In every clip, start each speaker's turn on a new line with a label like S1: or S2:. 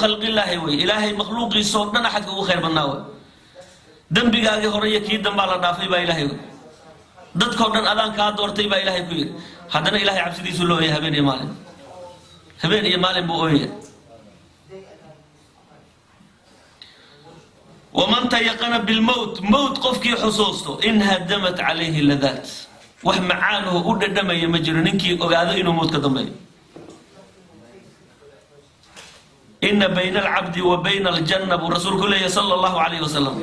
S1: Khalqillaahi wey, Ilaahay makhluuqiisoo dhan axadka ugu khayr badnaa wey. Dembigaagii hore iyo kii dambaa la dhaafay baa Ilahay wey. Dadkoo dhan adaan kaa doortay baa Ilahay ku yidhi. Haddana Ilahay cabsidiisu loo ooyay habeen iyo maalin, habeen iyo maalin buu ooyaya. Waman tayaqana bilmowt, mowt qofkii xusuusto, inhadamat calayhi ladaat, wax macaanuhu u dhadhamaya ma jiro ninkii ogaado inuu mowt ka dambeeyo. Ina bayna alcabdi wa bayna aljanna, buu rasuulku leeyahy sala allahu calayhi wasalam,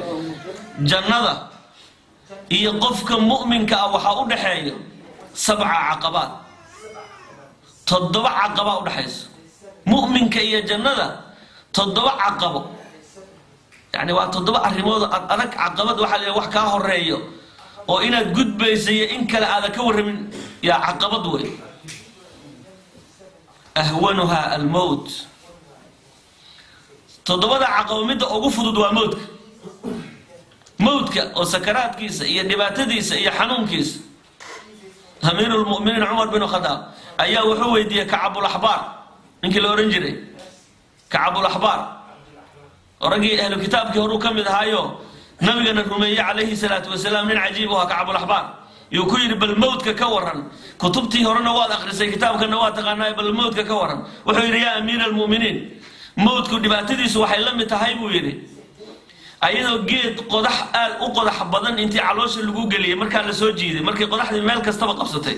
S1: jannada iyo qofka mu'minka ah waxaa u dhaxeeya 7 caqabaat, 7 caqabaa udhaxayso mu'minka iyo jannada, 7 caqabo. Yani waa 7 arrimood ad adag. Caqabad waxaa la wax kaa horeeyo oo inaad gudbaysa iyo in kale aadan ka warramin, yaa caqabad wey. Ahwanuhaa almowt. 7da caqabo midda ugu fudud waa mowdka, mowdka oo sakaraadkiisa iyo dhibaatadiisa iyo xanuunkiisa. Amiirulmu'miniin Cumar bin Khadaab ayaa wuxuu weydiiyey Kacabulaxbaar, ninkii la ohan jiray Kacabulaxbaar, oo raggii ahlu kitaabkii horuu ka mid ahaayo nabigana rumeeyey calayhi salaatu wasalaam, nin cajiib u ahaa Kacabulaxbaar, yuu ku yidhi: bal mowdka ka waran, kutubtii horena waad akrisay, kitaabkana waa taqaanaa, bal mowdka ka waran. Wuxuu yidhi: yaa amiira almu'miniin, mowdku dhibaatadiisu waxay la mid tahay, buu yidhi, ayadoo geed qodax aad u qodax badan intii caloosha lagu geliyey, markaa la soo jiiday, markii qodaxdii meel kastaba qabsatay,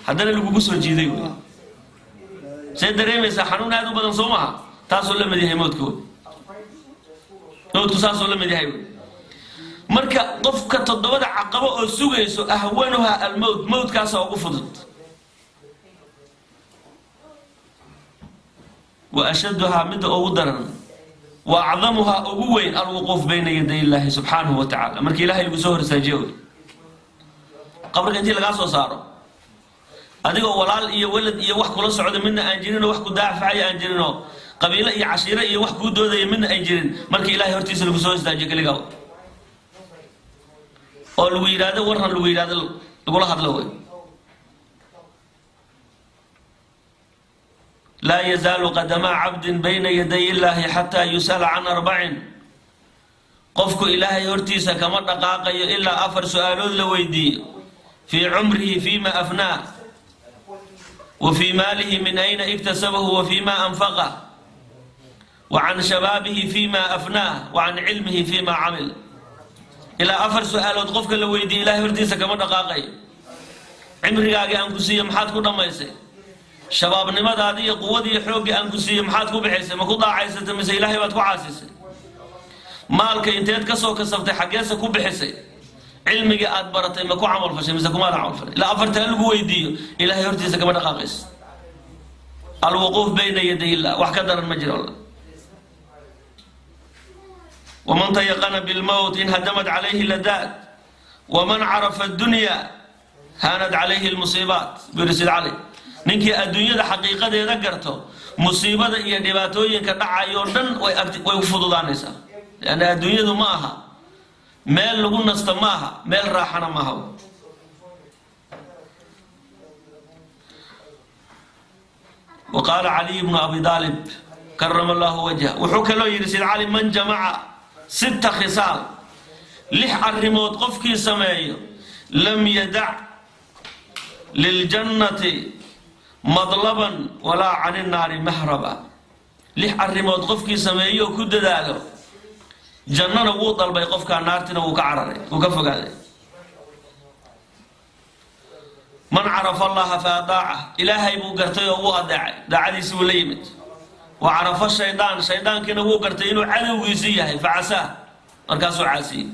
S1: haddana lagugu soo jiiday wey. See dareemaysaa? Xanuun aad u badan, soo maha? Taasuu la mid yahay mowdku wey. Mowdku saasuu la mid yahay wey. Marka qofka 7da caqabo oo sugayso, ahwanuha almowt, mowdkaasa ugu fudud. Wa ashaduhaa, midda ugu daran, wa acdamuhaa, ugu weyn, alwuquuf bayna yaday illaahi subxaanahu wa tacala, markii Ilahay lagu soo horistaajiyo wey. Qabriga intii lagaa soo saaro, adigoo walaal iyo walad iyo wax kula socda midna aan jirinoo, wax ku daafacaya aan jirinoo, qabiilo iyo cashiiro iyo wax kuu doodaya midna aan jirin, markii Ilahay hortiisa lagu soo istaajiyo keligaa oo lagu yidhahdo warran, lagu yidhahdo, lagula hadlo wey. Laa yazaalu qadamaa cabdin bayna yaday illaahi xataa yus'ala can 4. Qofku Ilaahay hortiisa kama dhaqaaqayo ilaa 4 su-aalood la weydiiyo: fii cumrihi fiima afnaa, wa fii maalihi min ayna iktasabahu wa fiima anfaqah, wa can shabaabihi fiima afnaah, wa can cilmihi fiima camil. Ilaa 4 su-aalood qofka la weydiiyo Ilahay hortiisa kama dhaqaaqayo. Cimrigaagii aan ku siiye maxaad ku dhammaysay? Shabaabnimadaadii iyo quwadii iyo xooggii aan ku siiyey maxaad ku bixisay? Ma ku daacaysatay mise Ilaahay baad ku caasisay? Maalka inteed ka soo kasabtay, xaggeese ku bixisay? Cilmigii aad baratay ma ku camalfashay mise kumaad camalfalay? Ilaa 4taa lagu weydiiyo Ilaahay hortiisa kama dhaqaaqaysa. Alwuquuf bayna yaday illah wax ka daran ma jiro. Waman tayaqana bilmowt inhadamat calayhi ladaat, waman carafa addunya haanat calayhi lmusiibaat, buu yidhi Sid Cali. Ninkii adduunyada xaqiiqadeeda garto, musiibada iyo dhibaatooyinka dhacayoo dhan way u fududaanaysaa. Leanna adduunyadu ma aha meel lagu nasto, ma aha meel raaxana maaha. Wa qaala Caliy bnu Abi Aalib karama allahu wajha, wuxuu kaloo yidhi Sid Cali: man jamaca 6 khisaal, 6 arrimood qofkii sameeyo, lam yadac liljannati madlaban walaa can innaari mahraba. 6 arrimood qofkii sameeyo oo ku dadaalo, jannana wuu dalbay qofkaa, naartina wuu ka cararay, wuu ka fogaaday. Man carafa allaha fa adaaca, Ilaahay buu gartay oo wuu adeecay, daacadiisi buu la yimid. Wa carafa shaydaan, shaydaankiina wuu gartay inuu cadowgiisii yahay, fa casaah, markaasuu caasiyey.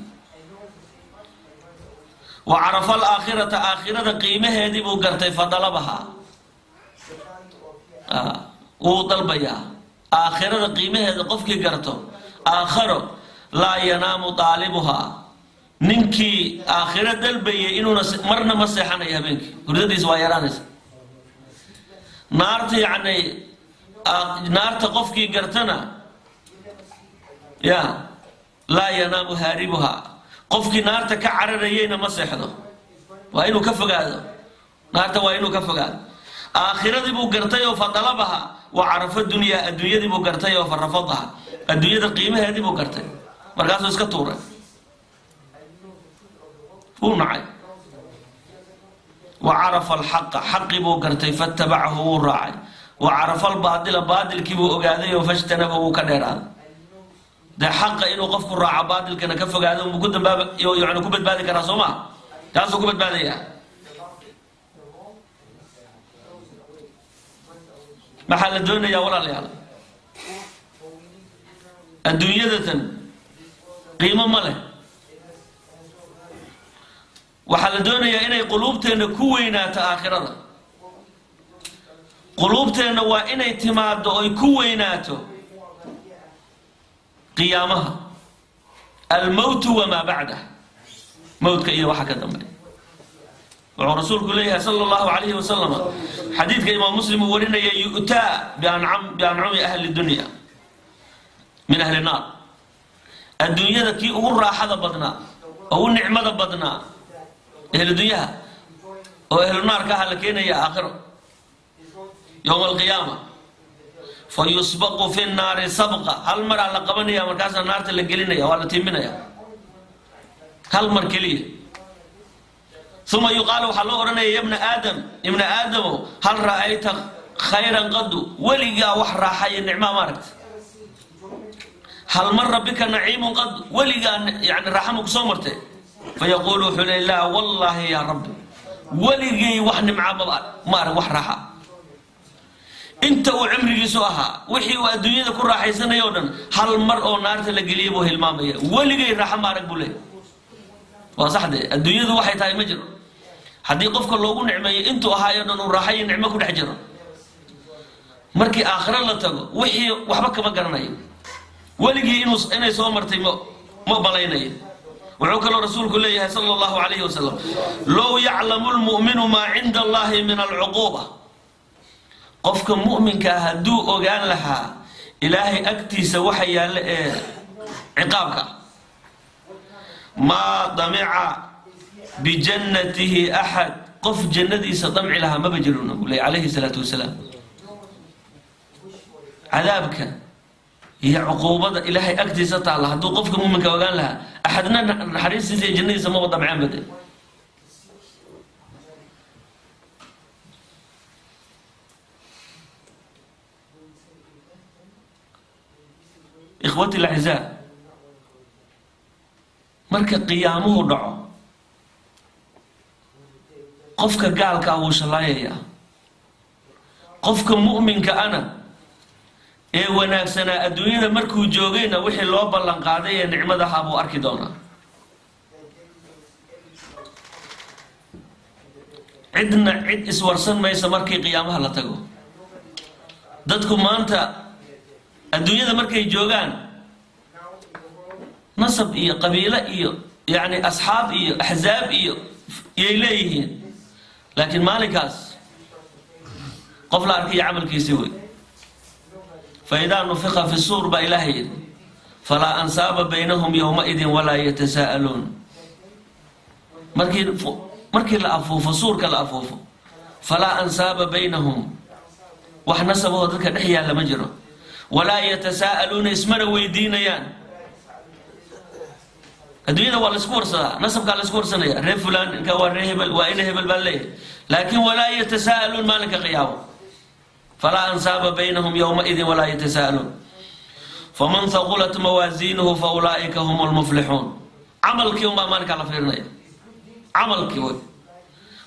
S1: Wa carafa alaakhirata, aakhirada qiimaheedii buu gartay, fa dalabahaa, wuu dalbayaa. Aakhirada qiimaheeda qofkii garto, aakharo laa yanaamu daalibuhaa, ninkii aakhiro dalbayay inuuna marna ma seexanayo habeenkii, hurdadiisa waa yaraanaysa. Naarta, yacni naarta qofkii gartana, ya laa yanaamu haaribuhaa, qofkii naarta ka cararayeyna ma seexdo, waa inuu ka fogaado naarta, waa inuu ka fogaado. Aakhiradii buu gartay oo fadalabaha. Wa carafa dunyaa, adduunyadii buu gartay oo farafadaha, adduunyada qiimaheedii buu gartay, markaasuu iska tuuray, wuu nacay. Wa carafa alxaqa, xaqii buu gartay, fatabacahu, wuu raacay. Wa carafa albaadila, baadilkii buu ogaaday oo fajtanaba, wuu ka dheeraaday. Dee xaqa inuu qofku raaco, baadilkana ka fogaado, mu ku dambaaba, yani ku badbaadi karaa, soo maa? Taasuu ku badbaadaya. Maxaa la doonayaa, walaalayaal? Adduunyadatan qiimo ma leh. Waxaa la doonayaa inay quluubteenna ku weynaato aakhirada. Quluubteenna waa inay timaado oy ku weynaato qiyaamaha, almowtu wamaa bacdah, mowtka iyo waxa ka dambeeya. Wuxuu rasuulku leeyahay sala allahu calayhi wasalam, xadiidka imaam Muslim uu warinaya: yu'taa biancumi ahli dunya min ahli naar. Adduunyada kii ugu raaxada badnaa, ugu nicmada badnaa ehlu dunyaha oo ehlu naarka aha la keenaya aakhiro, yowma alqiyaama. Fa yusbaqu fi nnaari sabqa, hal maraa la qabanaya, markaasaa naarta la gelinaya, waa la tiiminaya hal mar keliya. Uma yuqaalu, waxaa loo odhanaya: ya bna aadam, ibna aadamow, hal ra'ayta khayran qadu? Weligaa wax raaxa iyo nicmaa ma aragta? Hal mara bika naciimun qad? Weligaa yani raaxa ma kusoo martay? Fayaquulu, wuxuu leey: laa wallaahi yaa rabbi, weligay wax nimca maba ma arag, wax raaxa. Inta uu cimrigiisu ahaa, wixii uu adduunyada ku raaxaysanaya o dhan, hal mar oo naarta la geliyay buu hilmaamaya. Weligay raaxa ma arag buu leey. Waa saxde, adduunyadu waxay tahay ma jiro. Haddii qofka loogu nicmeeyo, intuu ahaayo dhan uu raaxa iyo nicmo ku dhex jiro, markii aakhiro la tago wixii waxba kama garanayo, weligii inuu inay soo martay ma malaynayo. Wuxuu kaloo rasuulku leeyahay sala allahu calayhi wasalam: low yaclamu lmu'minu maa cinda allahi min alcuquuba. Qofka mu'minkaa hadduu ogaan lahaa Ilaahay agtiisa waxa yaalla ee ciqaabka, maa damica bijannatihi axad, qof jannadiisa damci lahaa maba jiro, nabigu ley calayhi salaatu wasalaam. Cadaabka iyo cuquubada Ilaahay agtiisa taalla hadduu qofka muminka ogaan lahaa, axadna naxariistiisa iyo jannadiisa maba damceen bade. Ikhwati laxizaa, marka qiyaamuhu dhaco, qofka gaalkaa wuu shallaayayaa, qofka mu'minka ana ee wanaagsanaa adduunyada markuu joogayna wixii loo ballan qaaday ee nicmadahaa buu arki doonaa. Cidna cid iswarsan maysa markii qiyaamaha la tago. Dadku maanta adduunyada markay joogaan nasab iyo qabiilo iyo yacni asxaab iyo axzaab iyo yay leeyihiin, laakiin maalinkaas qof la arkiyo camalkiisi wey. Fa idaa nufika fi suur baa Ilaahay yidhi: falaa ansaaba baynahum yowmaidin walaa yatasaa'aluun. Markii la afuufo, suurka la afuufo, falaa ansaaba baynahum, wax nasabahoo dadka dhex yaalla ma jiro, walaa yatasaa'aluuna, ismana weydiinayaan. Adduunyada waa laisku warsadaa, nasabkaa laisku warsanaya, reer fulaan inka waa reer hebel, waa ina hebel baa leeyahay, laakiin walaa yatasaa'aluun maalinka qiyaamo. Falaa ansaaba baynahum yowmaidin walaa yatasaa'aluun. Faman haqulat mawaasiinuhu fa ulaa'ika hum lmuflixuun. Camalkii unbaa maalinkaa la fiirinaya, camalkii wey.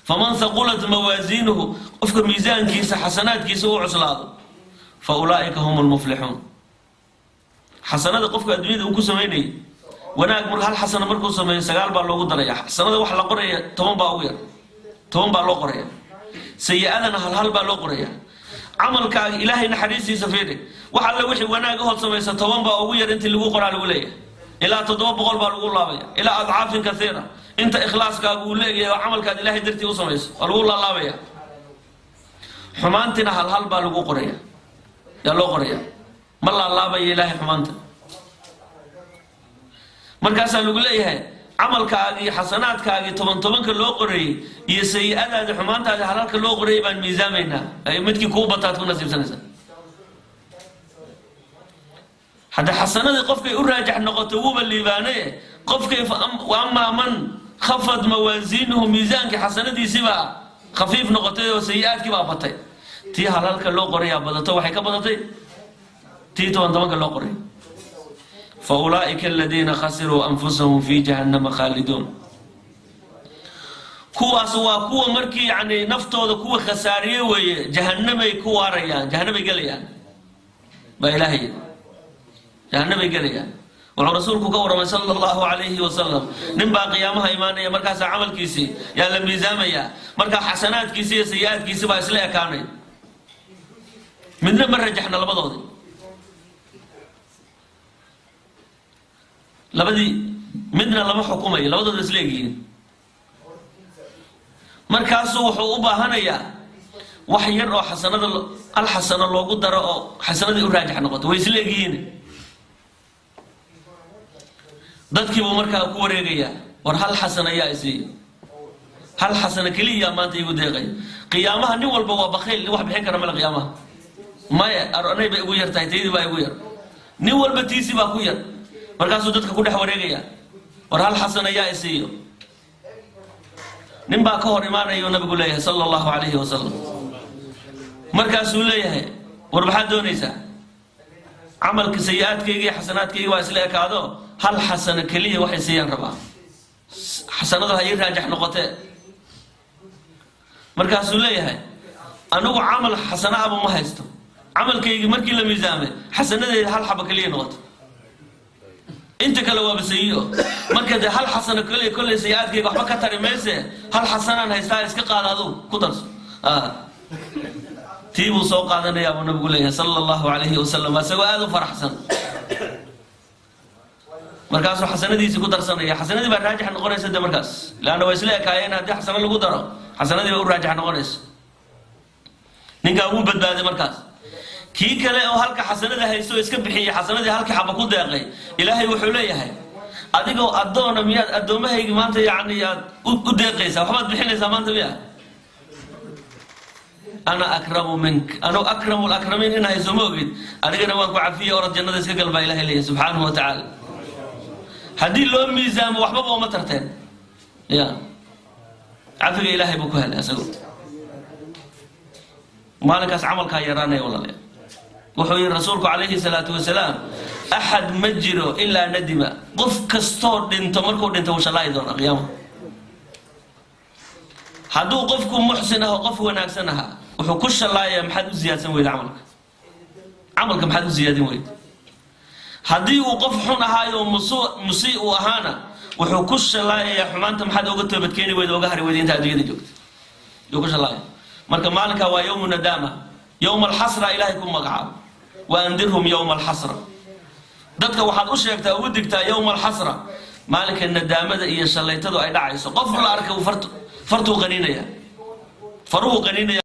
S1: Faman haqulat mawaasiinuhu, qofka miisaankiisa xasanaadkiisa uu cuslaado, fa ulaa'ika hum lmuflixuun. Xasanada qofka adduunyada uu ku samaynayay wanaag, mar hal xasano markuu sameeyo 9 baa loogu daraya. Xasanada waxa la qoraya 10 baa ugu yar, 10 baa loo qoraya. Sayi-adana hal hal baa loo qoraya. Camalkaaga Ilaahay naxariistiisa fiiri: wax alle wixii wanaag ahood samaysa, 10 baa ugu yar intii lagu qoraa lagu leeyahay, ilaa 700 baa lagu laabaya, ilaa adcaafin kaiira. Inta ikhlaaskaagu uu leeyahay oo camalkaad Ilaahay dartii u samayso waa lagu laalaabaya. Xumaantina hal hal baa lagu qoraya, yaa loo qoraya, ma laalaabaya Ilaahay xumaanta. Markaasaa lagu leeyahay Camalkaagii xasanaadkaagii toban tobanka loo qoreeyey iyo sayi-adaadii xumaantaadii halalka loo qoreeyey baan miisaamaynaa. Midkii kuu bataad ku nasiibsanaysaa. Hadda xasanadii qofkay u raajax noqoto wuuba liibaanaye. Qofkay amaa man khafad mawaasiinuhu, miisaankii xasanadiisiibaa khafiif noqotay oo sayi-aadkii baa batay, tii halalka loo qorayaa badato, waxay ka badatay tii toban tobanka loo qoray. Fa ulaa'ika aladiina khasiruu anfusahum fi jahannama khaaliduun. Kuwaas waa kuwa markii yani naftooda kuwa khasaariye weeye, jahanamay ku waarayaan, jahanamay gelayaan baa ilaahay, jahanamay gelayaan. Wuxuu rasuulku ka warramay sala allahu calayhi wasalam, nin baa qiyaamaha imaanaya, markaasaa camalkiisii yaa la miisaamayaa, markaa xasanaadkiisi iyo sayi-aadkiisi baa isla ekaanay, midna ma rajaxna labadoodii, labadii midna lama xukumayo, labadooda isla egyihiin. Markaasuu wuxuu u baahanayaa wax yar oo xasanada hal xasano loogu daro oo xasanadii u raajax noqoto, way isla egyihiin. Dadkiibuu markaa ku wareegayaa, war hal xasana yaa isiiyo, hal xasano keliya maanta igu deeqay. Qiyaamaha nin walba waa bakayl, nin wax bixin kara male qiyaamaha. Maya, anay bay igu yar tahay, taydii baa igu yar, nin walba tiisii baa ku yar. Markaasuu dadka ku dhex wareegayaa, war hal xasana yaa isiiyo. Nin baa ka hor imaanayuu nabigu leeyahay sala allahu calayhi wasalam. Markaasuu leeyahay, war maxaad doonaysaa? Camalka sayi-aadkayga iyo xasanaadkayga waa isla ekaado, hal xasano keliya waxay siiyaan rabaa, xasanadu ha ii raajax noqotee. Markaasuu leeyahay, anigu camal xasano aba ma haysto, camalkaygii markii la miisaamay xasanadeeda hal xaba keliya noqoto, inta kale waaba sayi-o. Marka dee hal xasano keliya kolley sayi-aadkayga waxba ka tari mayse, hal xasanaan haystaa, iska qaada adugu ku darso. Tii buu soo qaadanayaa buu nabigu leeyahay sala allahu calayhi wasalam, isagoo aada u faraxsan. Markaasuu xasanadiisii ku darsanaya, xasanadii baa raajix noqonaysa de markaas, leanna waa isla ekaayeen, haddii xasano lagu daro xasanadii baa u raajix noqonaysa. Ninkaa wuu badbaaday. Markaas kii kale oo halka xasanada haysto iska bixiyey, xasanadii halkii xaba ku deeqay, ilaahay wuxuu leeyahay, adigoo addoona miyaad addoommahaygi maanta yacni aad u deeqaysaa, waxbaad bixinaysaa maanta miya? Ana akramu mink, anu akramu lakramiin in hayso ma ogid, adigana waan ku cafiyey, orad jannada iska gal baa ilahay leeyahay subxaanahu wa tacaala. Haddii loo miisaamo waxbaba uma tarteen, ya cafiga ilaahay buu ku helay isago. Maalinkaas camalkaa yaraanaya walaalayaal. Wuxuu yihi rasuulku calayhi salaatu wasalaam, axad ma jiro ilaa nadima, qof kastoo dhinto markuu dhinto wuu shalaayi doona qiyaama. Hadduu qofku muxsin aho, qof wanaagsan ahaa, wuxuu ku shallaayaa maxaad u ziyaadsan weyda camalka, camalka maxaad u ziyaadin weyda. Haddii uu qof xun ahaayo musii uu ahaana, wuxuu ku shallaayayaa xumaanta maxaad oga toobadkeeni weyda, oga hari weyda inta adduunyada joogta yuu ku shallaaya. Marka maalinkaa waa yowmu nadaama, yowma alxasra ilaahay ku magacaabo, wa andirhum yowma alxasra. Dadka waxaad u sheegtaa, ugu digtaa yowma alxasra, maalinka nadaamada iyo shallaytadu ay dhacayso. Qof la arkay fartuu qaniinaya, faruhu qaniinaya.